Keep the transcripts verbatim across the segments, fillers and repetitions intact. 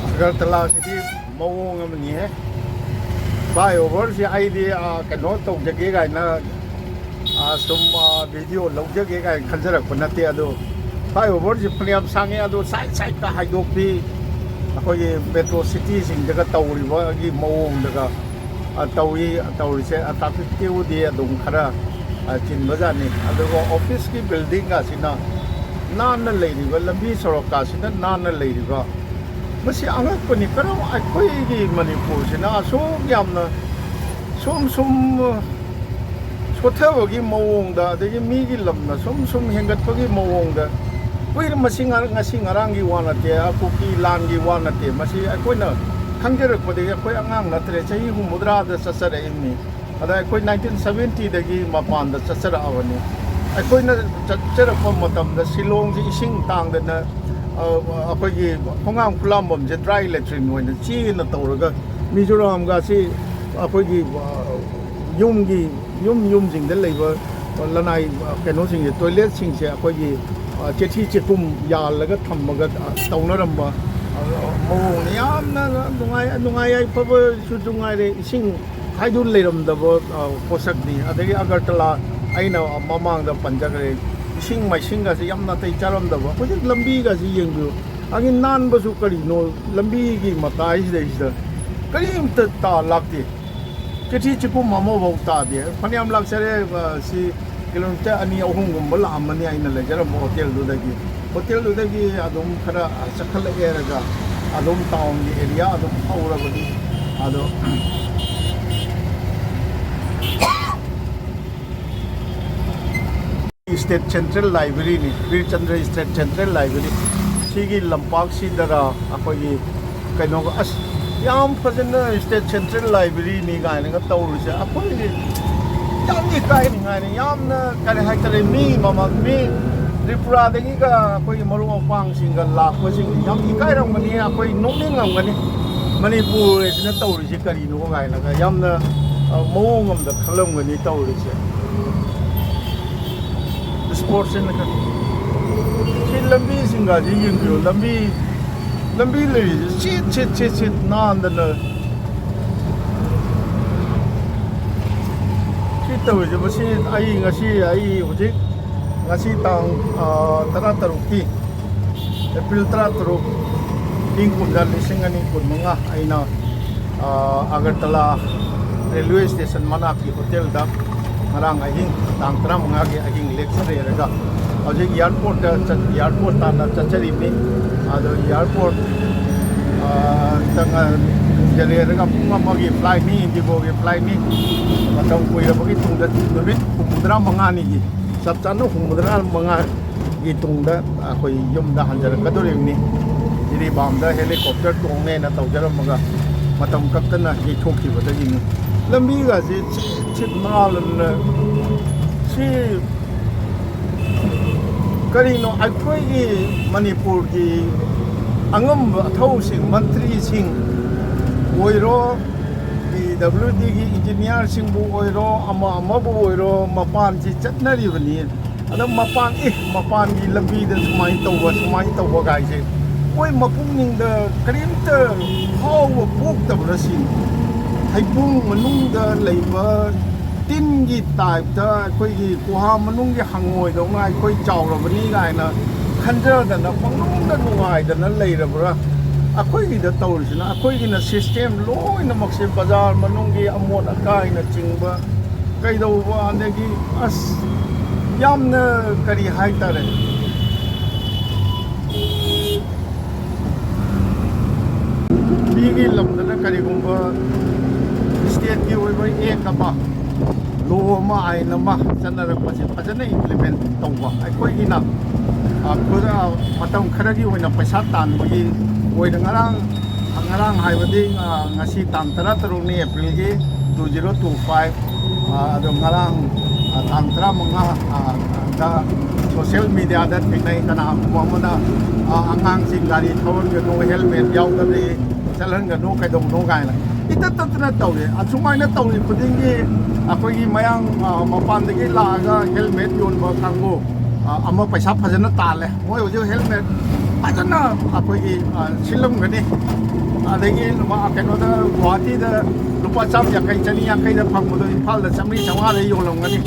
ꯑꯒꯔꯇꯂꯥꯁꯤꯗꯤ ꯃꯑꯣꯡ ꯑꯃꯅꯤꯍꯦ꯫ Flyoverꯁꯤ ꯑꯩꯗꯤ, ꯑ, ꯀꯩꯅꯣ ꯇꯧꯖꯒꯦ ꯀꯥꯏꯅ, ꯑ, ꯁꯨꯝ, ꯑ, video ꯂꯧꯖꯒꯦ ꯀꯥꯏꯅ ꯈꯟꯖꯔꯛꯄ ꯅꯠꯇꯦ꯫ ꯑꯗꯣ flyoverꯁꯤ ꯐꯅꯌꯥꯝ ꯁꯥꯡꯉꯦ, ꯑꯗꯣ side sideꯇ ꯍꯥꯏꯗꯣꯛꯄꯤ꯫ ꯑꯩꯈꯣꯏꯒꯤ metro cityꯁꯤꯡꯗꯒ ꯇꯧꯔꯤꯕꯒꯤ ꯃꯑꯣꯡꯗꯒ, ꯑ, ꯇꯧꯏ꯫ ꯇꯧꯔꯤꯁꯦ, ꯑ, trafficꯀꯤꯕꯨꯗꯤ ꯑꯗꯨꯝ ꯈꯔ, ꯑ, ꯆꯤꯟꯕꯖꯥꯠꯅꯤ꯫ ꯑꯗꯨꯒ officeꯀꯤ buildingꯒꯁꯤꯅ ꯅꯥꯟꯅ ꯂꯩꯔꯤꯕ, ꯂꯝꯕꯤ ꯁꯣꯔꯣꯛꯀꯁꯤꯅ ꯅꯥꯟꯅ ꯂꯩꯔꯤꯕ, ꯃꯁꯤ ꯑꯉꯛꯄꯅꯤ꯫ ꯀꯔꯝ ꯑꯩꯈꯣꯏꯒꯤ ꯃꯅꯤꯄꯨꯔꯁꯤꯅ ꯑꯁꯨꯛ ꯌꯥꯝꯅ ꯁꯨꯝ ꯁꯨꯝ ꯁꯣꯊꯕꯒꯤ ꯃꯑꯣꯡꯗ, ꯑꯗꯒꯤ ꯃꯤꯒꯤ ꯂꯝꯅ ꯁꯨꯝ ꯁꯨꯝ ꯍꯦꯟꯒꯠꯄꯒꯤ ꯃꯑꯣꯡꯗ, ꯀꯨꯏꯔ ꯃꯁꯤ ꯉ-, ꯉꯁꯤ ꯉꯔꯥꯡꯒꯤ ꯋꯥ ꯅꯠꯇꯦ, ꯀꯨꯀꯤ ꯂꯥꯟꯒꯤ ꯋꯥ ꯅꯠꯇꯦ꯫ ꯃꯁꯤ ꯑꯩꯈꯣꯏꯅ ꯈꯪꯖꯔꯛꯄꯗꯒꯤ, ꯑꯩꯈꯣꯏ ꯑꯉꯥꯡ ꯅꯠꯇ꯭ꯔꯦ, ꯆꯍꯤ ꯍꯨꯝꯐꯨꯇꯔꯥꯗ ꯆꯠꯆꯔꯛꯏꯕꯅꯤ꯫ ꯑꯗ ꯑꯩꯈꯣꯏ nineteen seventyꯗꯒꯤ ꯃꯄꯥꯟꯗ ꯆꯠꯆꯔꯛꯑꯕꯅꯤ꯫ ꯑꯩꯈꯣꯏꯅ ꯆꯠꯆꯔꯛꯄ ꯃꯇꯝꯗ ꯁꯤꯂꯣꯡꯁꯤ ꯏꯁꯤꯡ ꯇꯥꯡꯗꯅ, ꯑ, ꯑꯩꯈꯣꯏꯒꯤ ꯈꯣꯡꯍꯥꯝ ꯈꯨꯂꯥꯝꯕꯝꯁꯦ dry latrine ꯑꯣꯏꯅ ꯆꯦꯅ ꯇꯧꯔꯒ, ꯃꯤꯖꯣꯔꯥꯝꯒꯁꯤ ꯑꯩꯈꯣꯏꯒꯤ, ꯑ, ꯌꯨꯝꯒꯤ, ꯌꯨꯝ ꯌꯨꯝꯁꯤꯡꯗ ꯂꯩꯕ ꯂꯅꯥꯏ, ꯑ, ꯀꯩꯅꯣꯁꯤꯡꯁꯦ, toiletꯁꯤꯡꯁꯦ ꯑꯩꯈꯣꯏꯒꯤ, ꯑ, ꯆꯦꯊꯤ ꯆꯦꯄꯨꯝ ꯌꯥꯜꯂꯒ ꯊꯝꯃꯒ, ꯑ, ꯇꯧꯅꯔꯝꯕ, ꯑ, ꯃꯑꯣꯡꯅꯤ꯫ ꯌꯥꯝꯅ ꯅꯨꯡꯉꯥꯏ, ꯅꯨꯡꯉꯥꯏ ꯌꯥꯏꯐꯕꯁꯨ ꯅꯨꯡꯉꯥꯏꯔꯦ꯫ ꯏꯁꯤꯡ ꯍꯥꯏꯗꯨ ꯂꯩꯔꯝꯗꯕ, ꯑ, ꯄꯣꯠꯁꯛꯅꯤ꯫ ꯑꯗꯒꯤ ꯑꯒꯔꯇꯂꯥ, ꯑꯩꯅ ꯃꯃꯥꯡꯗ ꯄꯟꯖꯈ꯭ꯔꯦ, ꯏꯁꯤꯡ ꯃꯥꯏꯁꯤꯡꯒꯁꯦ ꯌꯥꯝ ꯅꯥꯇꯩ ꯆꯥꯔꯝꯗꯕ꯫ ꯍꯧꯖꯤꯛ ꯂꯝꯕꯤꯒꯁꯦ ꯌꯦꯡꯕꯤꯌꯨ, ꯑꯒꯤ ꯅꯥꯟꯕꯁꯨ ꯀꯔꯤꯅꯣ, ꯂꯝꯕꯤꯒꯤ ꯃꯇꯥꯏꯁꯤꯗꯩꯁꯤꯗ ꯀꯔꯤꯝꯇ ꯇꯥ ꯂꯥꯛꯇꯦ꯫ ꯆꯤꯊꯤ ꯆꯤꯄꯨꯝ ꯑꯃꯐꯥꯎ ꯇꯥꯗꯦ꯫ ꯐꯅꯌꯥꯝ ꯂꯥꯛꯆꯔꯦ, ꯑ, ꯁꯤ kilometre ꯑꯅꯤ ꯑꯍꯨꯝꯒꯨꯝꯕ ꯂꯥꯛꯑꯝꯃꯅꯤ ꯑꯩꯅ ꯂꯩꯖꯔꯝꯕ hotelꯗꯨꯗꯒꯤ꯫ Hotelꯗꯨꯗꯒꯤ ꯑꯗꯨꯝ ꯈꯔ ꯆꯠꯈꯠꯂꯛꯑꯦ ꯍꯥꯏꯔꯒ ꯑꯗꯨꯝ townꯒꯤ area ꯑꯗꯨꯝ ꯍꯧꯔꯕꯅꯤ꯫ ꯑꯗꯣ State Central Libraryꯅꯤ, ꯕꯤꯔꯆꯟꯗ꯭ꯔ State Central Library꯫ ꯁꯤꯒꯤ ꯂꯝꯄꯥꯛꯁꯤꯗꯒ ꯑꯩꯈꯣꯏꯒꯤ ꯀꯩꯅꯣꯒ, ꯑꯁ, ꯌꯥꯝ ꯐꯖꯅ State Central Libraryꯅꯤ ꯀꯥꯏꯅꯒ ꯇꯧꯔꯤꯁꯦ꯫ ꯑꯩꯈꯣꯏꯒꯤ ꯌꯥꯝ ꯏꯀꯥꯏꯅꯤꯡꯉꯥꯏꯅꯤ꯫ ꯌꯥꯝꯅ, ꯀꯔꯤ ꯍꯥꯏꯇꯥꯔꯦ, ꯃꯤ ꯃꯃꯜ, ꯃꯤ ꯇ꯭ꯔꯤꯄꯨꯔꯥꯗꯒꯤꯒ ꯑꯩꯈꯣꯏꯒꯤ ꯃꯔꯨꯞ ꯃꯄꯥꯡꯁꯤꯡꯒ ꯂꯥꯛꯄꯁꯤꯡ ꯌꯥꯝ ꯏꯀꯥꯏꯔꯝꯒꯅꯤ, ꯑꯩꯈꯣꯏ ꯅꯣꯛꯅꯤꯡꯉꯝꯒꯅꯤ꯫ ꯃꯅꯤꯄꯨꯔ ꯑꯁꯤꯅ ꯇꯧꯔꯤꯁꯦ ꯀꯔꯤꯅꯣ ꯀꯥꯏꯅꯒ ꯌꯥꯝꯅ, ꯑ, ꯃꯑꯣꯡ ꯑꯃꯗ ꯈꯜꯂꯝꯒꯅꯤ ꯇꯧꯔꯤꯁꯦ꯫ ꯏꯁꯄꯣꯔꯠꯁꯤꯅ ꯈꯔ ꯁꯤ ꯂꯝꯕꯤꯁꯤꯡꯒꯁꯤ ꯌꯦꯡꯕꯤꯌꯨ꯫ ꯂꯝꯕꯤ, ꯂꯝꯕꯤ ꯂꯩꯔꯤꯁꯦ ꯁꯤꯠ ꯁꯤꯠ ꯁꯤꯠ ꯁꯤꯠ ꯅꯥꯟꯗꯅ ꯁꯤ ꯇꯧꯔꯤꯁꯦ꯫ ꯃꯁꯤ ꯑꯩ ꯉꯁꯤ, ꯑꯩ ꯍꯧꯖꯤꯛ ꯉꯁꯤ ꯇꯥꯡ, ꯑ, ꯇꯔꯥꯇꯔꯨꯛꯀꯤ, ꯑꯦꯄ꯭ꯔꯤꯜ ꯇꯔꯥꯇꯔꯨꯛ, ꯏꯪ ꯀꯨꯝꯖꯥ ꯂꯤꯁꯤꯡ ꯑꯅꯤ ꯀꯨꯟꯃꯉꯥ, ꯑꯩꯅ, ꯑ, ꯑꯒꯔꯇꯂꯥ ꯔꯦꯜꯋꯦ ꯁ꯭ꯇꯦꯁꯟ ꯃꯅꯥꯛꯀꯤ ꯍꯣꯇꯦꯜꯗ ꯉꯔꯥꯡ ꯑꯍꯤꯡ, ꯇꯥꯡ ꯇꯔꯥꯃꯉꯥꯒꯤ ꯑꯍꯤꯡ ꯂꯦꯛꯆꯔꯦꯔꯒ ꯍꯧꯖꯤꯛ ꯏꯌꯥꯔꯄꯣꯔꯠꯇ ꯆꯠ-, ꯏꯌꯥꯔꯄꯣꯔꯠ ꯇꯥꯟꯅ ꯆꯠꯆꯔꯤꯕꯅꯤ꯫ ꯑꯗꯣ ꯏꯌꯥꯔꯄꯣꯔꯠ, ꯑ, ꯇ ꯉ-, ꯌꯧꯖꯔꯦꯔꯒ ꯄꯨꯡ ꯑꯃꯒꯤ ꯐ꯭ꯂꯥꯏꯠꯅꯤ, ꯏꯟꯗꯤꯒꯣꯒꯤ ꯐ꯭ꯂꯥꯏꯠꯅꯤ꯫ ꯃꯇꯝ ꯀꯨꯏꯔꯕꯒꯤ ꯇꯨꯡꯗ ꯅꯨꯃꯤꯠ ꯍꯨꯝꯐꯨꯇꯔꯥ ꯃꯉꯥꯅꯤꯒꯤ, ꯆꯞ ꯆꯥꯅ ꯍꯨꯝꯐꯨꯇꯔꯥ ꯃꯉꯥꯒꯤ ꯇꯨꯡꯗ ꯑꯩꯈꯣꯏ ꯌꯨꯝꯗ ꯍꯟꯖꯔꯛꯀꯗꯧꯔꯤꯕꯅꯤ꯫ ꯖꯤꯔꯤꯕꯥꯝꯗ ꯍꯦꯂꯤꯀꯣꯞꯇꯔ ꯇꯣꯡꯅꯦꯅ ꯇꯧꯖꯔꯝꯃꯒ ꯃꯇꯝ ꯀꯛꯇꯅ ꯌꯩꯊꯣꯛꯈꯤꯕꯗꯒꯤꯅꯤ꯫ ꯂꯝꯕꯤꯒꯁꯤ ꯁꯤꯠ ꯁꯤꯠ ꯅꯥꯜꯂꯗꯅ ꯁꯤ ꯀꯔꯤꯅꯣ? ꯑꯩꯈꯣꯏꯒꯤ ꯃꯅꯤꯄꯨꯔꯒꯤ ꯑꯉꯝꯕ ꯑꯊꯧꯁꯤꯡ, ꯃꯟꯇ꯭ꯔꯤꯁꯤꯡ ꯑꯣꯏꯔꯣ, ꯄꯤ ꯗꯕ꯭ꯂꯤꯎ ꯗꯤꯒꯤ ꯏꯟꯖꯤꯅꯤꯌꯥꯔꯁꯤꯡꯕꯨ ꯑꯣꯏꯔꯣ, ꯑꯃ ꯑꯃꯕꯨ ꯑꯣꯏꯔꯣ, ꯃꯄꯥꯟꯁꯤ ꯆꯠꯅꯔꯤꯕꯅꯤ꯫ ꯑꯗꯣ ꯃꯄꯥꯟ, ꯑꯦ, ꯃꯄꯥꯟꯒꯤ ꯂꯝꯕꯤꯗ ꯁꯨꯃꯥꯏꯅ ꯇꯧꯕ, ꯁꯨꯃꯥꯏꯅ ꯇꯧꯕ ꯀꯥꯏꯁꯦ ꯃꯣꯏ ꯃꯄꯨꯛꯅꯤꯡꯗ ꯀꯔꯤꯝꯇ ꯐꯥꯎꯕ ꯄꯣꯛꯇꯕ꯭ꯔꯥ ꯁꯤꯅꯤ꯫ ꯍꯩꯕꯨꯡ ꯃꯅꯨꯡꯗ ꯂꯩꯕ ꯇꯤꯟꯒꯤ ꯇꯥꯏꯞꯇ ꯑꯩꯈꯣꯏꯒꯤ ꯒꯨꯍꯥ ꯃꯅꯨꯡꯒꯤ ꯍꯪꯉꯣꯏꯗꯧꯅ ꯑꯩꯈꯣꯏ ꯆꯥꯎꯔꯕꯅꯤ ꯀꯥꯏꯅ ꯈꯟꯖꯗꯅ ꯄꯪꯅꯨꯡꯗ ꯅꯨꯡꯉꯥꯏꯗꯅ ꯂꯩꯔꯕ꯭ꯔꯥ? ꯑꯩꯈꯣꯏꯒꯤꯗ ꯇꯧꯔꯤꯁꯤꯅ, ꯑꯩꯈꯣꯏꯒꯤꯅ ꯁꯤꯁꯇꯦꯝ ꯂꯣꯏꯅꯃꯛꯁꯦ, ꯕꯖꯥꯔ ꯃꯅꯨꯡꯒꯤ ꯑꯃꯣꯠ ꯑꯀꯥꯏꯅꯆꯤꯡꯕ ꯀꯩꯗꯧꯕ, ꯑꯗꯒꯤ ꯑꯁ, ꯌꯥꯝꯅ ꯀꯔꯤ ꯍꯥꯏꯇꯥꯔꯦ, ꯃꯤꯒꯤ ꯂꯝꯗꯅ ꯀꯔꯤꯒꯨꯝꯕ ꯁ꯭ꯇꯦꯠꯀꯤ ꯑꯣꯏꯕ ꯑꯦꯛ ꯑꯃ, ꯂꯣ ꯑꯃ, ꯑꯥꯏꯟ ꯑꯃ ꯆꯠꯅꯔꯛꯄꯁꯦ ꯐꯖꯅ ꯏꯝꯄ꯭ꯂꯤꯃꯦꯟ ꯇꯧꯕ꯫ ꯑꯩꯈꯣꯏꯒꯤꯅ, ꯑ, ꯈꯨꯗ-, ꯃꯇꯝ ꯈꯔꯒꯤ ꯑꯣꯏꯅ ꯄꯩꯁꯥ ꯇꯥꯟꯕꯒꯤ ꯑꯣꯏꯅ ꯉꯔꯥꯡ, ꯉꯔꯥꯡ ꯍꯥꯏꯕꯗꯤ, ꯑ, ꯉꯁꯤ ꯇꯥꯡ ꯇꯔꯥꯇꯔꯨꯛꯅꯤ ꯑꯦꯄ꯭ꯔꯤꯜꯒꯤ, two zero two five, ꯑ, ꯑꯗꯣ ꯉꯔꯥꯡ, ꯑ, ꯇꯥꯡ ꯇꯔꯥꯃꯉꯥ, ꯑ, ꯗ ꯁꯣꯁꯤꯌꯦꯜ ꯃꯦꯗꯤꯌꯥꯗ ꯊꯦꯡꯅꯩ, ꯀꯅꯥꯒꯨꯝꯕ ꯑꯃꯅ, ꯑ, ꯑꯉꯥꯡꯁꯤꯡ ꯒꯥꯔꯤ ꯊꯧꯍꯟꯒꯅꯨ, ꯍꯦꯜꯃꯦꯠ ꯌꯥꯎꯗꯕꯤ, ꯆꯠꯍꯟꯒꯅꯨ, ꯀꯩꯗꯧꯅꯣ ꯀꯥꯏꯅ ꯏꯇꯠ ꯇꯠꯇꯅ ꯇꯧꯔꯤ꯫ ꯑꯁꯨꯃꯥꯏꯅ ꯇꯧꯔꯤ ꯈꯨꯗꯤꯡꯒꯤ ꯑꯩꯈꯣꯏꯒꯤ ꯃꯌꯥꯡ, ꯑ, ꯃꯄꯥꯟꯗꯒꯤ ꯂꯥꯛꯑꯒ ꯍꯦꯜꯃꯦꯠ ꯌꯣꯟꯕ ꯀꯥꯡꯕꯨ, ꯑ, ꯑꯃ ꯄꯩꯁꯥ ꯐꯖꯅ ꯇꯥꯜꯂꯦ꯫ ꯃꯣꯏ ꯍꯧꯖꯤꯛ ꯍꯦꯜꯃꯦꯠ ꯐꯖꯅ ꯑꯩꯈꯣꯏꯒꯤ, ꯑ, ꯁꯤꯜꯂꯝꯒꯅꯤ꯫ ꯑꯗꯒꯤ ꯂꯨꯄꯥ, ꯀꯩꯅꯣꯗ, ꯒꯨꯍꯥꯇꯤꯗ ꯂꯨꯄꯥ ꯆꯥꯝ ꯌꯥꯡꯈꯩ, ꯆꯅꯤ ꯌꯥꯡꯈꯩꯗ ꯐꯪꯕꯗꯣ ꯏꯝꯐꯥꯜꯗ ꯆꯥꯝꯃꯔꯤ ꯆꯥꯝꯃꯉꯥꯗ ꯌꯣꯜꯂꯝꯒꯅꯤ꯫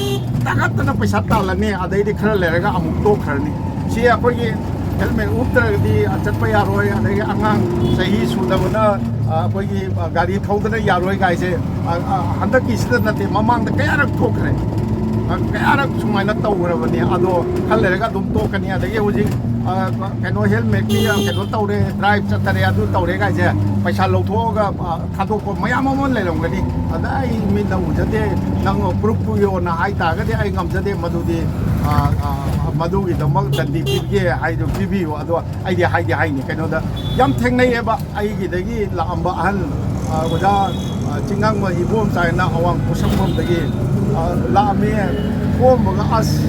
ꯇꯥꯈꯠꯇꯅ ꯄꯩꯁꯥ ꯇꯥꯜꯂꯅꯤ, ꯑꯗꯩꯗꯤ ꯈꯔ ꯂꯩꯔꯒ ꯑꯃꯨꯛ ꯇꯣꯛꯈ꯭ꯔꯅꯤ꯫ ꯁꯤ ꯑꯩꯈꯣꯏꯒꯤ ꯍꯦꯜꯃꯦꯠ ꯎꯞꯇ꯭ꯔꯒꯗꯤ ꯆꯠꯄ ꯌꯥꯔꯣꯏ, ꯑꯗꯒꯤ ꯑꯉꯥꯡ ꯆꯍꯤ ꯁꯨꯗꯕꯅ, ꯑ, ꯑꯩꯈꯣꯏꯒꯤ, ꯑ, ꯒꯥꯔꯤ ꯊꯧꯗꯅ ꯌꯥꯔꯣꯏ ꯀꯥꯏꯁꯦ, ꯑ, ꯑ, ꯍꯟꯗꯛꯀꯤꯁꯤꯗ ꯅꯠꯇꯦ, ꯃꯃꯥꯡꯗ ꯀꯌꯥꯔꯛ ꯊꯣꯛꯈ꯭ꯔꯦ꯫ ꯑ, ꯀꯌꯥꯔꯛ ꯁꯨꯃꯥꯏꯅ ꯇꯧꯈ꯭ꯔꯕꯅꯤ꯫ ꯑꯗꯣ ꯈꯔ ꯂꯩꯔꯒ ꯑꯗꯨꯝ ꯇꯣꯛꯀꯅꯤ꯫ ꯑꯗꯒꯤ ꯍꯧꯖꯤꯛ, ꯑ, ꯀꯩꯅꯣ, ꯍꯦꯜꯃꯦꯠꯀꯤ, ꯑ, ꯀꯩꯅꯣ ꯇꯧꯔꯦ, ꯗ꯭ꯔꯥꯏꯚ ꯆꯠꯇꯔꯦ, ꯑꯗꯨ ꯇꯧꯔꯦ ꯀꯥꯏꯁꯦ ꯄꯩꯁꯥ ꯂꯧꯊꯣꯛꯑꯒ, ꯑ, ꯊꯥꯗꯣꯛꯄ ꯃꯌꯥꯝ ꯑꯃ ꯂꯩꯔꯝꯒꯅꯤ꯫ ꯑꯗ ꯑꯩ ꯃꯤꯠꯅ ꯎꯖꯗꯦ, ꯅꯪ ꯄ꯭ꯔꯨꯐ ꯄꯨꯌꯣꯅ ꯍꯥꯏ ꯇꯥꯔꯒꯗꯤ ꯑꯩ ꯉꯝꯖꯗꯦ꯫ ꯃꯗꯨꯗꯤ, ꯑ, ꯑ, ꯃꯗꯨꯒꯤꯗꯃꯛ ꯗꯟꯗꯤ ꯄꯤꯒꯦ ꯍꯥꯏꯗꯨ ꯄꯤꯕꯤꯌꯨ꯫ ꯑꯗꯣ ꯑꯩꯗꯤ ꯍꯥꯏꯗꯤ ꯍꯥꯏꯅꯤ, ꯀꯩꯅꯣꯗ ꯌꯥꯝ ꯊꯦꯡꯅꯩꯌꯦꯕ꯫ ꯑꯩꯒꯤꯗꯒꯤ ꯂꯥꯛꯑꯝꯕ ꯑꯍꯜ, ꯑ, ꯑꯣꯖꯥ, ꯑ, ꯆꯤꯡꯉꯥꯡꯕ ꯏꯕꯣꯝꯆꯥ ꯍꯥꯏꯅ ꯑꯋꯥꯡ ꯄꯣꯠꯁꯪꯕꯝꯗꯒꯤ, ꯑ, ꯂꯥꯛꯑꯝꯃꯦ꯫ ꯈꯣꯝꯕꯒ, "ꯑꯁ,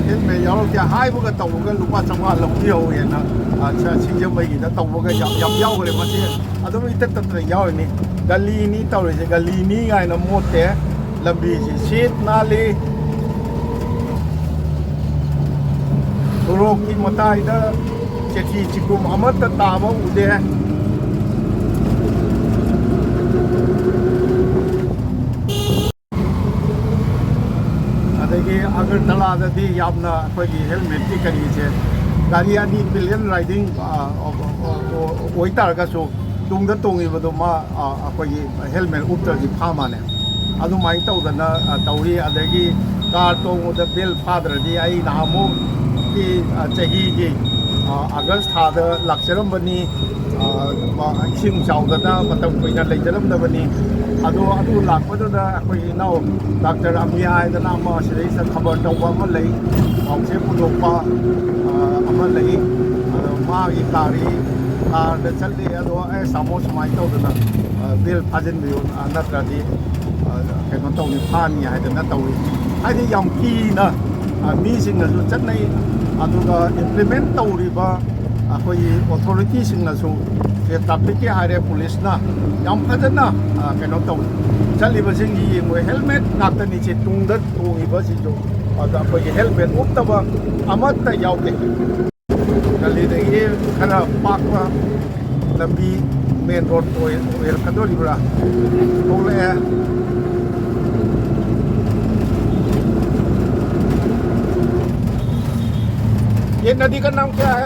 ꯍꯦꯜꯃꯦꯠ ꯌꯥꯎꯔꯛꯇꯦ" ꯍꯥꯏꯕꯒ ꯇꯧꯔꯒ ꯂꯨꯄꯥ ꯆꯥꯝꯃꯉꯥ ꯂꯧꯕꯤꯍꯧꯋꯦꯅ, ꯑ, ꯁ-, ꯁꯤꯡꯖꯃꯩꯒꯤꯗ ꯇꯧꯕꯒ ꯌꯥꯝ, ꯌꯥꯝ ꯌꯥꯎꯈ꯭ꯔꯦ꯫ ꯃꯁꯤ ꯑꯗꯨꯝ ꯏꯇꯠ ꯇꯠꯇꯅ ꯌꯥꯎꯔꯤꯅꯤ꯫ ꯒꯂꯤꯅꯤ ꯇꯧꯔꯤꯁꯦ, ꯒꯂꯤꯅꯤ ꯀꯥꯏꯅ ꯃꯣꯠꯇꯦ꯫ ꯂꯝꯕꯤꯁꯤ ꯁꯤꯠ ꯅꯥꯜꯂꯤ꯫ ꯁꯣꯔꯣꯛꯀꯤ ꯃꯇꯥꯏꯗ ꯆꯦꯊꯤ ꯆꯤꯀꯨꯝ ꯑꯃꯠꯇ ꯇꯥꯕ ꯎꯗꯦ꯫ ꯑꯗꯒꯤ ꯑꯒꯔꯇꯂꯥꯗꯗꯤ ꯌꯥꯝꯅ ꯑꯩꯈꯣꯏꯒꯤ ꯍꯦꯜꯃꯦꯠꯀꯤ ꯀꯔꯤꯁꯦ, ꯒꯥꯔꯤ ꯑꯅꯤ ꯄꯤꯂꯤꯌꯟ ꯔꯥꯏꯗꯤꯡ, ꯑ, ꯑ, ꯑ, ꯑ, ꯑꯣꯏꯇꯥꯔꯒꯁꯨ ꯇꯨꯡꯗ ꯇꯣꯡꯉꯤꯕꯗꯨ ꯃꯥ, ꯑ, ꯑꯩꯈꯣꯏꯒꯤ ꯍꯦꯜꯃꯦꯠ ꯎꯞꯇ꯭ꯔꯗꯤ ꯐꯥ ꯃꯥꯜꯂꯦ꯫ ꯑꯗꯨꯃꯥꯏꯅ ꯇꯧꯗꯅ, ꯑ, ꯇꯧꯔꯤ꯫ ꯑꯗꯒꯤ ꯀꯥꯔ ꯇꯣꯡꯕꯗ ꯕꯦꯜ ꯐꯥꯗ꯭ꯔꯗꯤ, ꯑꯩ ꯅꯍꯥꯟꯃꯨꯛꯀꯤ, ꯑ, ꯆꯍꯤꯒꯤ, ꯑ, ꯑꯥꯒꯁ ꯊꯥꯗ ꯂꯥꯛꯆꯔꯝꯕꯅꯤ꯫ ꯑ, ꯃ-, ꯏꯁꯤꯡ ꯆꯥꯎꯗꯅ ꯃꯇꯝ ꯀꯨꯏꯅ ꯂꯩꯖꯔꯝꯗꯕꯅꯤ꯫ ꯑꯗꯣ ꯑꯗꯨ ꯂꯥꯛꯄꯗꯨꯗ ꯑꯩꯈꯣꯏ ꯏꯅꯥꯎ ꯗꯥꯛꯇꯔ ꯑꯃꯤꯌꯥ ꯍꯥꯏꯗꯅ ꯑꯃ ꯁꯤꯗꯩꯁꯤꯗ ꯈꯕꯔ ꯇꯧꯕ ꯑꯃ ꯂꯩ, ꯄꯥꯎꯆꯦ ꯄꯨꯊꯣꯛꯄ, ꯑ, ꯑꯃ ꯂꯩ꯫ ꯑꯗꯣ ꯃꯥꯒꯤ ꯒꯥꯔꯤ, ꯀꯥꯔꯗ ꯆꯠꯂꯤ꯫ ꯑꯗꯣ, "ꯑꯦ, ꯇꯥꯃꯣ, ꯁꯨꯃꯥꯏꯅ ꯇꯧꯗꯅ, ꯑ, ꯕꯦꯜ ꯐꯥꯖꯤꯟꯕꯤꯌꯨ, ꯑ, ꯅꯠꯇ꯭ꯔꯗꯤ, ꯑ, ꯀꯩꯅꯣ ꯇꯧꯅꯤ, ꯐꯥꯅꯤ" ꯍꯥꯏꯗꯅ ꯇꯧꯏ꯫ ꯍꯥꯏꯗꯤ ꯌꯥꯝ ꯀꯤꯅ, ꯑ, ꯃꯤꯁꯤꯡꯅꯁꯨ ꯆꯠꯅꯩ꯫ ꯑꯗꯨꯒ ꯏꯝꯄ꯭ꯂꯤꯃꯦꯟ ꯇꯧꯔꯤꯕ ꯑꯩꯈꯣꯏꯒꯤ ꯑꯣꯊꯣꯔꯤꯇꯤꯁꯤꯡꯅꯁꯨ ꯁꯤ ꯇ꯭ꯔꯥꯐꯤꯛꯀꯤ ꯍꯥꯏꯔꯦ, ꯄꯨꯂꯤꯁꯅ ꯌꯥꯝ ꯐꯖꯅ, ꯑ, ꯀꯩꯅꯣ ꯇꯧꯏ꯫ ꯆꯠꯂꯤꯕꯁꯤꯡꯁꯤ ꯌꯦꯡꯉꯨ, ꯍꯦꯜꯃꯦꯠ ꯉꯥꯛꯇꯅꯤ ꯁꯤ ꯇꯨꯡꯗ ꯇꯣꯡꯉꯤꯕꯁꯤꯁꯨ꯫ ꯑꯗ ꯑꯩꯈꯣꯏꯒꯤ ꯍꯦꯜꯃꯦꯠ ꯎꯞꯇꯕ ꯑꯃꯠꯇ ꯌꯥꯎꯗꯦ꯫ ꯗꯦꯜꯂꯤꯗꯒꯤ ꯈꯔ ꯄꯥꯛꯄ ꯂꯝꯕꯤ, ꯃꯦꯟ ꯔꯣꯗ ꯑꯣꯏ-, ꯑꯣꯏꯔꯛꯀꯗꯣꯔꯤꯕ꯭ꯔꯥ? ꯊꯣꯛꯂꯛꯑꯦ꯫ ये नदी का नाम क्या है?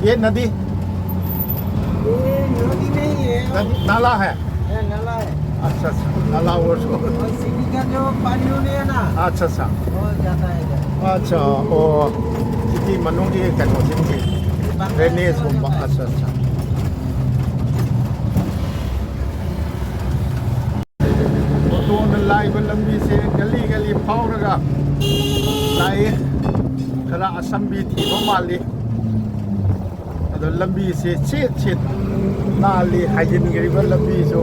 ये नदी? ये नदी नहीं है। नदी, नाला है? ये नाला है। अच्छा, अच्छा, नाला और और सिटी का जो पानी होने है ना, अच्छा, अच्छा। वो जाता है इधर। अच्छा, ꯑꯣ, ꯁꯤꯇꯤ ꯃꯅꯨꯡꯒꯤ ꯀꯩꯅꯣꯁꯤꯡꯁꯤ, ꯗ꯭ꯔꯦꯅꯦꯖꯀꯨꯝꯕ꯫ अच्छा, अच्छा꯫ ꯑꯣꯇꯣꯅ ꯂꯥꯛꯏꯕ ꯂꯝꯕꯤꯁꯦ ꯒꯂꯤ ꯒꯂꯤ ꯐꯥꯎꯔꯒ ꯂꯥꯛꯏ꯫ ꯈꯔ ꯑꯁꯝꯕꯤ ꯊꯤꯕ ꯃꯥꯜꯂꯤ꯫ ꯑꯗꯣ ꯂꯝꯕꯤꯁꯦ ꯁꯤꯠ ꯁꯤꯠ ꯅꯥꯜꯂꯤ꯫ ꯍꯥꯏꯖꯤꯟꯈ꯭ꯔꯤꯕ ꯂꯝꯕꯤꯁꯨ,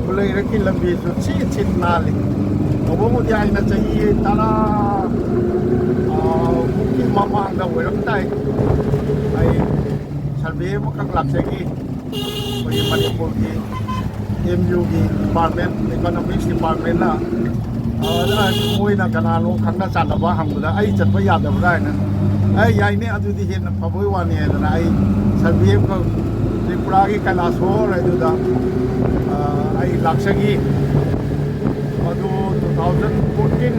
ꯈꯨꯂꯩꯔꯛꯀꯤ ꯂꯝꯕꯤꯁꯨ ꯁꯤꯠ ꯁꯤꯠ ꯅꯥꯜꯂꯤ꯫ ꯇꯧꯕꯕꯨꯗꯤ ꯑꯩꯅ ꯆꯍꯤ ꯇꯔꯥ, ꯑ, ꯃꯨꯛꯀꯤ ꯃꯃꯥꯡꯗ ꯑꯣꯏꯔꯝ ꯇꯥꯏ꯫ ꯑꯩ ꯁꯔꯚꯦ ꯑꯃꯈꯛ ꯂꯥꯛꯆꯈꯤ꯫ ꯑꯩꯈꯣꯏꯒꯤ ꯃꯅꯤꯄꯨꯔꯒꯤ ꯑꯦꯝ ꯌꯨꯒꯤ ꯗꯤꯄꯥꯔꯠꯃꯦꯟ, ꯏꯀꯣꯅꯣꯃꯤꯛꯁ ꯗꯤꯄꯥꯔꯠꯃꯦꯟꯅ, ꯑ, ꯃꯣꯏꯅ ꯀꯅꯥꯅꯣ ꯈꯪꯅ ꯆꯥꯟꯅꯕ ꯍꯪꯕꯗ ꯑꯩ ꯆꯠꯄ ꯌꯥꯗꯕ꯭ꯔꯥ ꯍꯥꯏꯅ, "ꯑꯦ, ꯌꯥꯏꯅꯦ, ꯑꯗꯨꯗꯤ ꯍꯦꯟꯅ ꯐꯕꯩ ꯋꯥꯅꯤ" ꯍꯥꯏꯗꯅ ꯑꯩ ꯁꯔꯚꯦ ꯑꯃꯈꯛ ꯇ꯭ꯔꯤꯄꯨꯔꯥꯒꯤ ꯀꯩꯂꯥꯁꯍꯣꯔ ꯍꯥꯏꯗꯨꯗ, ꯑ, ꯑꯩ ꯂꯥꯛꯆꯈꯤ꯫ ꯑꯗꯨ two thousand fourteen,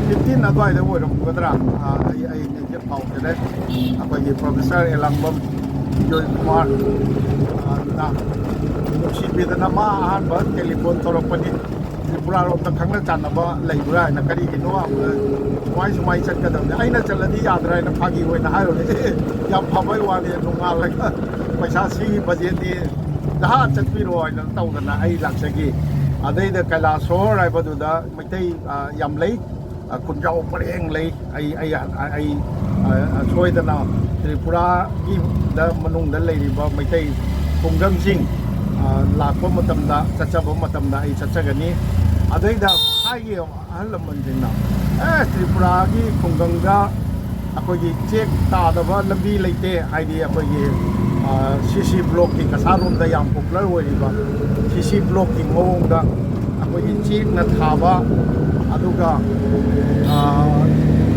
fifteen ꯑꯗꯨꯋꯥꯏꯗ ꯑꯣꯏꯔꯝꯒꯗ꯭ꯔꯥ? ꯑ, ꯑꯩ, ꯑꯩ ꯀꯥꯎꯈ꯭ꯔꯦ꯫ ꯑꯩꯈꯣꯏꯒꯤ ꯄ꯭ꯔꯣꯐꯦꯁꯔ ꯑꯦꯂꯥꯡꯕꯝ ꯖꯣꯏ ꯀꯨꯃꯥꯔ, ꯑ, ꯅ ꯅꯨꯡꯁꯤꯕꯤꯗꯅ ꯃꯥ ꯑꯍꯥꯟꯕ ꯇꯦꯂꯤꯐꯣꯟ ꯇꯧꯔꯛꯄꯅꯤ꯫ "ꯇ꯭ꯔꯤꯄꯨꯔꯥꯔꯣꯝꯗ ꯈꯪꯅ ꯆꯥꯟꯅꯕ ꯂꯩꯕ꯭ꯔꯥ?" ꯍꯥꯏꯅ꯫ "ꯀꯔꯤꯒꯤꯅꯣ?" ꯍꯥꯏꯕꯗ, "ꯁꯨꯃꯥꯏ ꯁꯨꯃꯥꯏ ꯆꯠꯀꯗꯕꯅꯤ, ꯑꯩꯅ ꯆꯠꯂꯗꯤ ꯌꯥꯗ꯭ꯔꯥ?" ꯍꯥꯏꯅ ꯐꯥꯒꯤ ꯑꯣꯏꯅ ꯍꯥꯏꯔꯨꯔꯦ꯫ "ꯌꯥꯝ ꯐꯕꯩ ꯋꯥꯅꯤ, ꯅꯣꯡꯉꯥꯜꯂꯒ ꯄꯩꯁꯥ ꯁꯤꯒꯤ ꯕꯖꯦꯠꯅꯤ, ꯅꯍꯥ ꯆꯠꯄꯤꯔꯣ" ꯍꯥꯏꯅ ꯇꯧꯗꯅ ꯑꯩ ꯂꯥꯛꯆꯈꯤ꯫ ꯑꯗꯩꯗ ꯀꯩꯂꯥꯁꯍꯣꯔ ꯍꯥꯏꯕꯗꯨꯗ ꯃꯩꯇꯩ, ꯑ, ꯌꯥꯝ ꯂꯩ꯫ ꯑ, ꯈꯨꯟꯖꯥꯎ ꯄꯔꯦꯡ ꯂꯩ꯫ ꯑꯩ, ꯑꯩ, ꯑꯩ, ꯑ, ꯁꯣꯏꯗꯅ ꯇ꯭ꯔꯤꯄꯨꯔꯥꯒꯤ ꯗ ꯃꯅꯨꯡꯗ ꯂꯩꯔꯤꯕ ꯃꯩꯇꯩ ꯈꯨꯡꯒꯪꯁꯤꯡ, ꯑ, ꯂꯥꯛꯄ ꯃꯇꯝꯗ, ꯆꯠꯆꯕ ꯃꯇꯝꯗ ꯑꯩ ꯆꯠꯆꯒꯅꯤ꯫ ꯑꯗꯩꯗ ꯊꯥꯏꯒꯤ ꯑꯍꯜ ꯂꯃꯟꯁꯤꯡꯅ, "ꯑꯦ, ꯇ꯭ꯔꯤꯄꯨꯔꯥꯒꯤ ꯈꯨꯡꯒꯪꯗ ꯑꯩꯈꯣꯏꯒꯤ ꯆꯦꯛ ꯇꯥꯗꯕ ꯂꯝꯕꯤ ꯂꯩꯇꯦ", ꯍꯥꯏꯗꯤ ꯑꯩꯈꯣꯏꯒꯤ, ꯁꯤ ꯁꯤ ꯕ꯭ꯂꯣꯛꯀꯤ ꯀꯁꯥꯔꯣꯝꯗ ꯌꯥꯝ ꯄꯣꯄꯨꯂꯔ ꯑꯣꯏꯔꯤꯕ ꯁꯤ ꯁꯤ ꯕ꯭ꯂꯣꯛꯀꯤ ꯃꯑꯣꯡꯗ ꯑꯩꯈꯣꯏꯒꯤ ꯆꯦꯛꯅ ꯊꯥꯕ, ꯑꯗꯨꯒ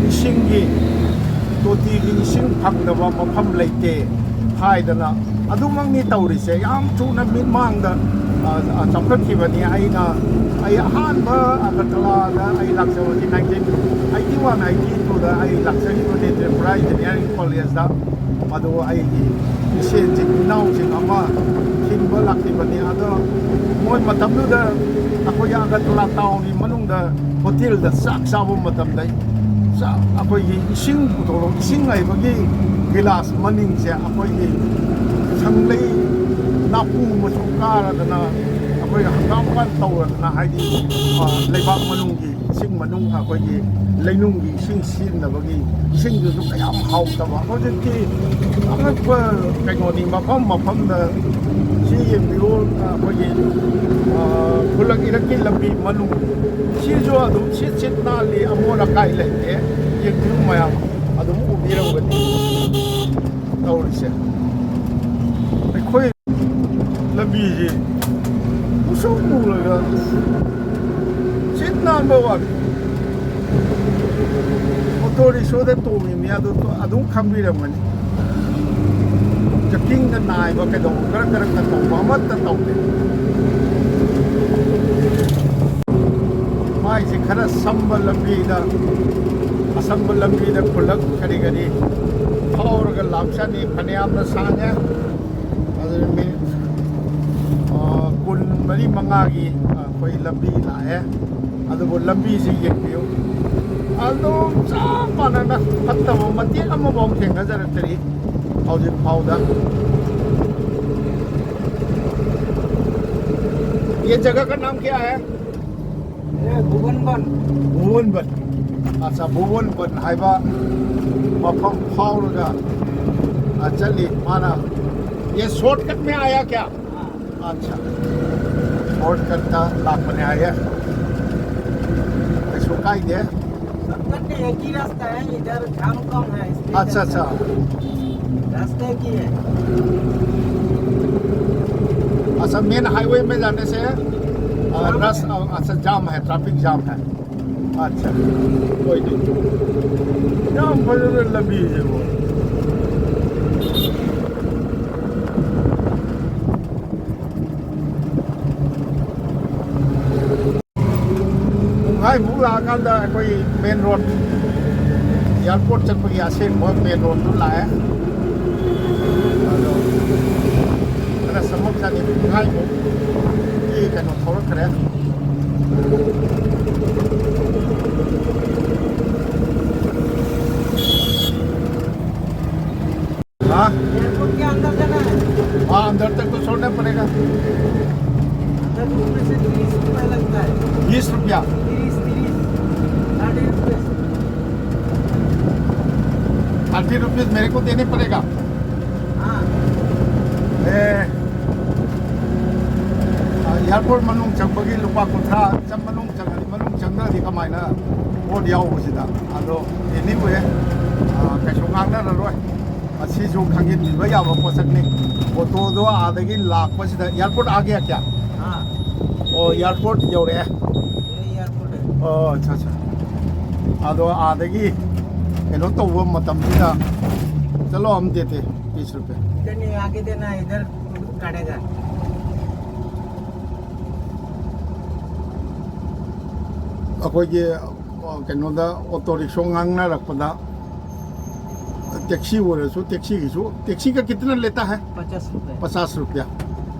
ꯏꯁꯤꯡꯒꯤ, ꯇꯣꯇꯤꯒꯤ ꯏꯁꯤꯡ ꯐꯪꯗꯕ ꯃꯐꯝ ꯂꯩꯇꯦ ꯍꯥꯏꯗꯅ ꯑꯗꯨꯃꯛꯅꯤ ꯇꯧꯔꯤꯁꯦ꯫ ꯌꯥꯝ ꯊꯨꯅ ꯃꯤꯠꯃꯥꯡꯗ ꯆꯥꯎꯈꯠꯈꯤꯕꯅꯤ꯫ ꯑꯩꯅ, ꯑꯩ ꯑꯍꯥꯟꯕ ꯑꯒꯔꯇꯂꯥꯗ ꯑꯩ ꯂꯥꯛꯆꯕꯁꯤ nineteen eighty one eighty two ꯗ ꯑꯩ ꯂꯥꯛꯆꯈꯤꯕꯅꯤ ꯇ꯭ꯔꯤꯄꯨꯔꯥ ꯏꯟꯖꯤꯅꯤꯌꯥꯔꯤꯡ ꯀꯣꯂꯦꯖꯇ꯫ ꯃꯗꯨ ꯑꯩꯒꯤ ꯏꯆꯦꯁꯤꯡ ꯏꯅꯥꯎꯁꯤꯡ ꯑꯃ ꯊꯤꯟꯕ ꯂꯥꯛꯈꯤꯕꯅꯤ꯫ ꯑꯗꯣ ꯃꯣꯏ ꯃꯇꯝꯗꯨꯗ ꯑꯩꯈꯣꯏꯒꯤ ꯑꯒꯔꯇꯂꯥ ꯇꯥꯎꯟꯒꯤ ꯃꯅꯨꯡꯗ ꯍꯣꯇꯦꯜꯗ ꯆꯥꯛ ꯆꯥꯕ ꯃꯇꯝꯗ ꯆꯥꯛ, ꯑꯩꯈꯣꯏꯒꯤ ꯏꯁꯤꯡ ꯄꯨꯊꯣꯔꯛ ꯏꯁꯤꯡ ꯂꯩꯕꯒꯤ ꯒꯤꯂꯥꯁ ꯃꯅꯤꯡꯁꯦ ꯑꯩꯈꯣꯏꯒꯤ ꯁꯪꯂꯩ ꯅꯥꯄꯨ ꯃꯆꯨ ꯀꯥꯔꯗꯅ ꯑꯩꯈꯣꯏ ꯍꯪꯒꯥꯝꯄꯥꯟ ꯇꯧꯔꯗꯅ, ꯍꯥꯏꯗꯤ ꯂꯩꯕꯥꯛ ꯃꯅꯨꯡꯒꯤ ꯏꯁꯤꯡ ꯃꯅꯨꯡ ꯑꯩꯈꯣꯏꯒꯤ ꯂꯩꯅꯨꯡꯒꯤ ꯏꯁꯤꯡ ꯁꯤꯖꯤꯟꯅꯕꯒꯤ ꯏꯁꯤꯡꯗꯨꯁꯨ ꯀꯌꯥꯝ ꯍꯥꯎꯇꯕ꯫ ꯍꯧꯖꯤꯛꯇꯤ ꯑꯉꯛꯄ ꯀꯩꯅꯣꯅꯤ, ꯃꯐꯝ ꯃꯐꯝꯗ ꯁꯤ ꯌꯦꯡꯕꯤꯌꯨ꯫ ꯑꯩꯈꯣꯏꯒꯤ ꯈꯨꯜꯂꯛ ꯏꯔꯛꯀꯤ ꯂꯝꯕꯤ ꯃꯅꯨꯡ ꯁꯤꯁꯨ ꯑꯗꯨꯝ ꯁꯤ ꯁꯤꯠ ꯅꯥꯜꯂꯤ, ꯑꯃꯣꯠ ꯑꯀꯥꯏ ꯂꯩꯇꯦ꯫ ꯌꯦꯡꯕꯤꯌꯨ ꯃꯌꯥꯝ ꯑꯗꯨꯝ ꯎꯕꯤꯔꯝꯒꯅꯤ ꯇꯧꯔꯤꯁꯦ꯫ ꯑꯩꯈꯣꯏ ꯂꯝꯕꯤꯁꯤ ꯃꯨꯁꯨꯛ ꯃꯨꯔꯒ ꯁꯤꯠ ꯅꯥꯟꯕ ꯋꯥꯅꯤ꯫ ꯑꯣꯇꯣ ꯔꯤꯛꯁꯣꯗ ꯇꯣꯡꯉꯤꯕꯅꯤ ꯑꯗꯨ ꯑꯗꯨꯝ ꯈꯪꯕꯤꯔꯝꯒꯅꯤ꯫ ꯆꯥꯛꯈꯤꯡꯗ ꯅꯥꯏꯕ ꯀꯩꯗꯧꯕ ꯀꯔꯝ ꯀꯔꯝꯅ ꯇꯧꯕ ꯑꯃꯠꯇ ꯇꯧꯗꯦ꯫ ꯃꯥꯏꯁꯦ ꯈꯔ ꯁꯝꯕ ꯂꯝꯕꯤꯗ, ꯑꯁꯝꯕ ꯂꯝꯕꯤꯗ ꯈꯨꯜꯂꯛ ꯀꯔꯤ ꯀꯔꯤ ꯐꯥꯎꯔꯒ ꯂꯥꯛꯆꯅꯤ꯫ ꯐꯅꯌꯥꯝꯅ ꯁꯥꯡꯉꯦ꯫ ꯑꯗꯨ ꯃꯤꯅꯤꯠ ꯀꯨꯟ ꯃꯔꯤ ꯃꯉꯥꯒꯤ ꯑꯩꯈꯣꯏ ꯂꯝꯕꯤ ꯂꯥꯛꯑꯦ꯫ ꯑꯗꯨꯕꯨ ꯂꯝꯕꯤꯁꯤ ꯌꯦꯡꯕꯤꯌꯨ, ꯑꯗꯨꯝ ꯆꯞ ꯃꯥꯟꯅꯅ ꯐꯠꯇꯕ ꯃꯇꯦꯛ ꯑꯃꯐꯥꯎ ꯊꯦꯡꯅꯖꯔꯛꯇ꯭ꯔꯤ ꯍꯧꯖꯤꯛ ꯐꯥꯎꯗ꯫ ये जगह का नाम क्या है? ये भुवन वन। भुवन वन। अच्छा, भुवन वन ꯍꯥꯏꯕ ꯃꯐꯝ ꯐꯥꯎꯔꯒ, ꯑ, ꯆꯠꯂꯤ ꯃꯥꯅ꯫ ये शॉर्टकट में आया क्या? अच्छा, शॉर्टकट ꯂꯥꯛꯄꯅꯦ ꯍꯥꯏꯌꯦ꯫ ꯀꯩꯁꯨ ꯀꯥꯏꯗꯦ꯫ शॉर्टकट नहीं, एक ही रास्ता है, इधर जाम कम है, इसलिए अच्छा, अच्छा। रास्ते की है। अच्छा, मेन हाईवे में जाने से, अ, रस, अ, अच्छा, जाम है, ट्रैफिक जाम है। अच्छा, कोई नहीं। जाम फजर लंबी है वो। ꯄꯨꯡꯈꯥꯏꯃꯨꯛ ꯂꯥꯛꯑꯀꯥꯟꯗ ꯑꯩꯈꯣꯏ ꯃꯦꯟ ꯔꯣꯗ, ꯑꯦꯌꯥꯔꯄꯣꯔꯠ ꯆꯠꯄꯒꯤ ꯑꯁꯦꯡꯕ ꯃꯦꯟ ꯔꯣꯗꯇꯨ ꯂꯥꯛꯑꯦ꯫ ꯑꯗꯣ ꯈꯔ ꯁꯝꯃꯛ ꯆꯅꯤ, ꯄꯨꯡꯈꯥꯏꯃꯨꯛꯀꯤ ꯀꯩꯅꯣ ꯊꯧꯔꯛꯈ꯭ꯔꯦ꯫ हाँ। एयरपोर्ट के अंदर जाना है। हाँ, अंदर तक तो छोड़ना पड़ेगा। अंदर घुसने से तीस रुपए लगता है। बीस रुपया? तीस, तीस। Thirty rupees. थर्टी रुपीज मेरे को देने पड़ेगा? हाँ। ꯑꯦ, ꯑ, ꯑꯦꯌꯥꯔꯄꯣꯔꯠ ꯃꯅꯨꯡ ꯆꯪꯕꯒꯤ ꯂꯨꯄꯥ ꯀꯨꯟꯊ꯭ꯔꯥ, ꯆꯪ-, ꯃꯅꯨꯡ ꯆꯪꯉꯗꯤ, ꯃꯅꯨꯡ ꯆꯪꯗ꯭ꯔꯗꯤ ꯀꯃꯥꯏꯅ ꯄꯣꯠ ꯌꯥꯎꯕꯁꯤꯗ? ꯑꯗꯣ, ꯑꯦꯅꯤꯋꯦ, ꯑ, ꯀꯩꯁꯨ ꯉꯥꯡꯅꯔꯔꯣꯏ꯫ ꯑꯁꯤꯁꯨ ꯈꯪꯖꯤꯟꯕꯤꯕ ꯌꯥꯕ ꯄꯣꯠꯁꯛꯅꯤ꯫ ꯑꯣꯇꯣꯗꯣ ꯑꯥꯗꯒꯤ ꯂꯥꯛꯄꯁꯤꯗ, ꯑꯦꯌꯥꯔꯄꯣꯔꯠ ꯑꯥ ꯒꯦꯠ ꯀꯌꯥ? हाँ। ꯑꯣ, ꯑꯦꯌꯥꯔꯄꯣꯔꯠ ꯌꯧꯔꯛꯑꯦ꯫ ये एयरपोर्ट है। ꯑꯣ, ꯑꯠꯆꯥ, ꯑꯠꯆꯥ꯫ ꯑꯗꯣ ꯑꯥꯗꯒꯤ ꯀꯩꯅꯣ ꯇꯧꯕ ꯃꯇꯝꯁꯤꯗ, ꯆꯠꯂꯣ ꯑꯝ ꯗꯦꯇꯦ, ꯇꯤꯁ ꯔꯨꯄꯦ꯫ इधर नहीं, आगे देना है, इधर काटेगा। ꯑꯩꯈꯣꯏꯒꯤ, ꯑ, ꯀꯩꯅꯣꯗ ꯑꯣꯇꯣ ꯔꯤꯛꯁꯣ ꯉꯥꯡꯅꯔꯛꯄꯗ, ꯇꯦꯛꯁꯤ ꯑꯣꯏꯔꯁꯨ, ꯇꯦꯛꯁꯤꯒꯤꯁꯨ, "ꯇꯦꯛꯁꯤ ꯀ ꯀꯤꯇꯅ ꯂꯦꯇꯥ ꯍꯥꯏ?" ꯄꯆꯥꯁ ꯔꯨꯄꯌꯥ꯫ ꯄꯆꯥꯁ ꯔꯨꯄꯌꯥ꯫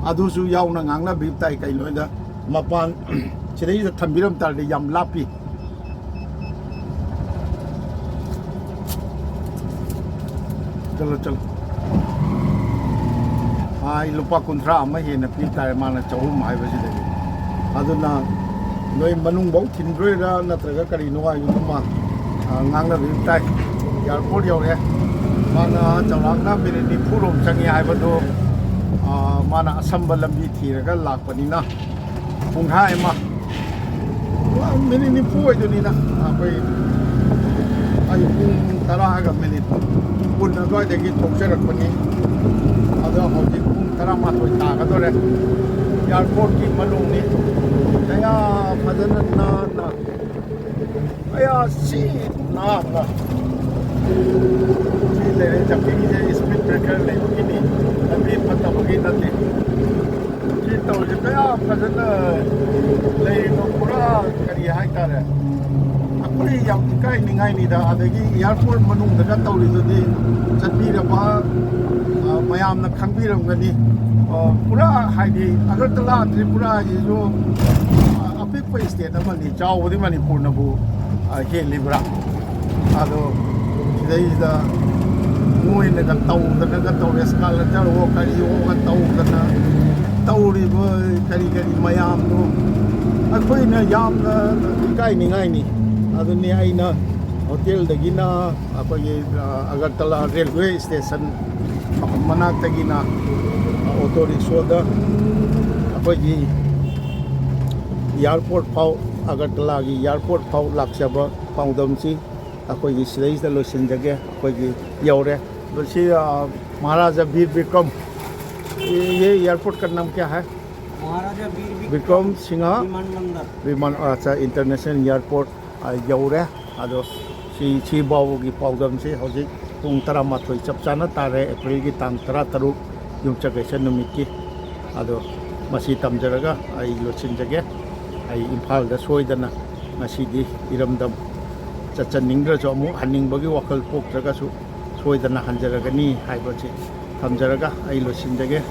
ꯑꯗꯨꯁꯨ ꯌꯥꯎꯅ ꯉꯥꯡꯅꯕꯤꯕ ꯇꯥꯏ꯫ ꯀꯩꯅꯣꯗ ꯃꯄꯥꯟ ꯁꯤꯗꯩꯗ ꯊꯝꯕꯤꯔꯝ ꯇꯥꯔꯗꯤ ꯌꯥꯝ ꯂꯥꯞꯄꯤ꯫ ꯆꯠꯂꯣ, ꯆꯠꯂꯣ꯫ ꯑꯥ, ꯑꯩ ꯂꯨꯄꯥ ꯀꯨꯟꯊ꯭ꯔꯥ ꯑꯃ ꯍꯦꯟꯅ ꯄꯤ ꯇꯥꯔꯦ, ꯃꯥꯅ ꯆꯍꯨꯝ ꯍꯥꯏꯕꯁꯤꯗꯒꯤ꯫ ꯑꯗꯨꯅ ꯅꯣꯏ ꯃꯅꯨꯡꯐꯧ ꯊꯤꯟꯗꯣꯏꯔꯥ ꯅꯠꯇ꯭ꯔꯒ ꯀꯔꯤꯅꯣ ꯍꯥꯏꯕꯗꯨꯃ, ꯑꯥ, ꯉꯥꯡꯅꯕꯤꯕ ꯇꯥꯏ꯫ ꯑꯦꯌꯥꯔꯄꯣꯔꯠ ꯌꯧꯔꯦ꯫ ꯃꯥꯅ ꯆꯥꯎꯔꯥꯛꯅ ꯃꯤꯅꯤꯠ ꯅꯤꯐꯨ ꯔꯣꯝ ꯆꯪꯉꯤ ꯍꯥꯏꯕꯗꯣ, ꯑꯥ, ꯃꯥꯅ ꯑꯁꯝꯕ ꯂꯝꯕꯤ ꯊꯤꯔꯒ ꯂꯥꯛꯄꯅꯤꯅ ꯄꯨꯡꯈꯥꯏ ꯑꯃ, ꯃꯤꯅꯤꯠ ꯅꯤꯐꯨ ꯑꯣꯏꯗꯣꯏꯅꯤꯗ꯫ ꯑꯩꯈꯣꯏ ꯑꯩ ꯄꯨꯡ ꯇꯔꯥꯒ ꯃꯤꯅꯤꯠ ꯀꯨꯟ ꯑꯗꯨꯋꯥꯏꯗꯒꯤ ꯊꯣꯛꯆꯔꯛꯄꯅꯤ꯫ ꯑꯗꯣ ꯍꯧꯖꯤꯛ ꯄꯨꯡ ꯇꯔꯥꯃꯥꯊꯣꯏ ꯇꯥꯒꯗꯧꯔꯦ꯫ ꯑꯦꯌꯥꯔꯄꯣꯔꯠꯀꯤ ꯃꯅꯨꯡꯅꯤ꯫ ꯀꯌꯥ ꯐꯖꯅ ꯅꯥꯟꯅ, ꯀꯌꯥ ꯁꯤ ꯅꯥꯟꯅ꯫ ꯁꯤ ꯂꯩꯔꯦ, ꯖꯝꯄꯤꯡꯁꯦ ꯁ꯭ꯄꯤꯗ ꯕ꯭ꯔꯦꯀꯔ ꯂꯩꯕꯒꯤꯅꯤ, ꯂꯝꯕꯤ ꯐꯠꯇꯕꯒꯤ ꯅꯠꯇꯦ꯫ ꯁꯤ ꯇꯧꯔꯤꯁꯦ ꯀꯌꯥ ꯐꯖꯅ ꯂꯩꯔꯤꯅꯣ, ꯄꯨꯔꯥ ꯀꯔꯤ ꯍꯥꯏꯇꯥꯔꯦ, ꯑꯩꯈꯣꯏ ꯌꯥꯝ ꯏꯀꯥꯏꯅꯤꯡꯉꯥꯏꯅꯤꯗ꯫ ꯑꯗꯒꯤ ꯑꯦꯌꯥꯔꯄꯣꯔꯠ ꯃꯅꯨꯡꯗꯒ ꯇꯧꯔꯤꯗꯨꯗꯤ ꯆꯠꯄꯤꯔꯕ, ꯑ, ꯃꯌꯥꯝꯅ ꯈꯪꯕꯤꯔꯝꯒꯅꯤ꯫ ꯑ, ꯄꯨꯔꯥ ꯍꯥꯏꯗꯤ ꯑꯒꯔꯇꯂꯥ ꯇ꯭ꯔꯤꯄꯨꯔꯥꯁꯤꯁꯨ, ꯑ, ꯑꯄꯤꯛꯄ ꯁ꯭ꯇꯦꯠ ꯑꯃꯅꯤ, ꯆꯥꯎꯕꯗꯤ ꯃꯅꯤꯄꯨꯔꯅꯕꯨ, ꯑ, ꯍꯦꯜꯂꯤꯕ꯭ꯔꯥ? ꯑꯗꯣ ꯁꯤꯗꯩꯁꯤꯗ ꯃꯣꯏꯅꯒ ꯇꯧꯗꯅꯒ ꯇꯧꯔꯦ, ꯁ꯭ꯀꯥꯂꯔꯇꯔ ꯑꯣ ꯀꯔꯤ ꯑꯣꯒ ꯇꯧꯗꯅ ꯇꯧꯔꯤꯕ ꯀꯔꯤ ꯀꯔꯤ ꯃꯌꯥꯝꯗꯣ ꯑꯩꯈꯣꯏꯅ ꯌꯥꯝꯅ ꯏꯀꯥꯏꯅꯤꯡꯉꯥꯏꯅꯤ꯫ ꯑꯗꯨꯅꯤ ꯑꯩꯅ ꯍꯣꯇꯦꯜꯗꯒꯤꯅ ꯑꯩꯈꯣꯏꯒꯤ, ꯑ, ꯑꯒꯔꯇꯂꯥ ꯔꯦꯜꯋꯦ ꯁ꯭ꯇꯦꯁꯟ ꯃꯅꯥꯛꯇꯒꯤꯅ ꯑꯣꯇꯣ ꯔꯤꯛꯁꯣꯗ ꯑꯩꯈꯣꯏꯒꯤ ꯑꯦꯌꯥꯔꯄꯣꯔꯠ ꯐꯥꯎ, ꯑꯒꯔꯇꯂꯥꯒꯤ ꯑꯦꯌꯥꯔꯄꯣꯔꯠ ꯐꯥꯎ ꯂꯥꯛꯆꯕ ꯄꯥꯎꯗꯝꯁꯤ ꯑꯩꯈꯣꯏꯒꯤ ꯁꯤꯗꯩꯁꯤꯗ ꯂꯣꯏꯁꯤꯟꯖꯒꯦ꯫ ꯑꯩꯈꯣꯏꯒꯤ ꯌꯧꯔꯦ꯫ ꯃꯁꯤ, ꯑ, ꯃꯍꯥꯔꯥꯖꯥ ꯕꯤꯔ ꯕꯤꯀ꯭ꯔꯝ, ये, ये एयरपोर्ट का नाम क्या है? महाराजा वीर विक्रम सिंह विमानबंदर। विमान, अच्छा, इंटरनेशनल एयरपोर्ट, ꯑ, ꯌꯧꯔꯦ꯫ ꯑꯗꯣ ꯁꯤ, ꯁꯤ ꯐꯥꯎꯕꯒꯤ ꯄꯥꯎꯗꯝꯁꯤ ꯍꯧꯖꯤꯛ ꯄꯨꯡ ꯇꯔꯥꯃꯥꯊꯣꯏ ꯆꯞ ꯆꯥꯅ ꯇꯥꯔꯦ, ꯑꯦꯄ꯭ꯔꯤꯜꯒꯤ ꯇꯥꯡ ꯇꯔꯥꯇꯔꯨꯛ, ꯌꯨꯝꯁꯀꯩꯁ ꯅꯨꯃꯤꯠꯀꯤ꯫ ꯑꯗꯣ ꯃꯁꯤ ꯇꯝꯖꯔꯒ ꯑꯩ ꯂꯣꯏꯁꯤꯟꯖꯒꯦ꯫ ꯑꯩ ꯏꯝꯐꯥꯜꯗ ꯁꯣꯏꯗꯅ ꯉꯁꯤꯗꯤ ꯏꯔꯝꯗꯝ ꯆꯠꯆꯅꯤꯡꯗ꯭ꯔꯁꯨ, ꯑꯃꯨꯛ ꯍꯟꯅꯤꯡꯕꯒꯤ ꯋꯥꯈꯜ ꯄꯣꯛꯇ꯭ꯔꯒꯁꯨ ꯁꯣꯏꯗꯅ ꯍꯟꯖꯔꯒꯅꯤ ꯍꯥꯏꯕꯁꯤ ꯊꯝꯖꯔꯒ ꯑꯩ ꯂꯣꯏꯁꯤꯟꯖꯒꯦ꯫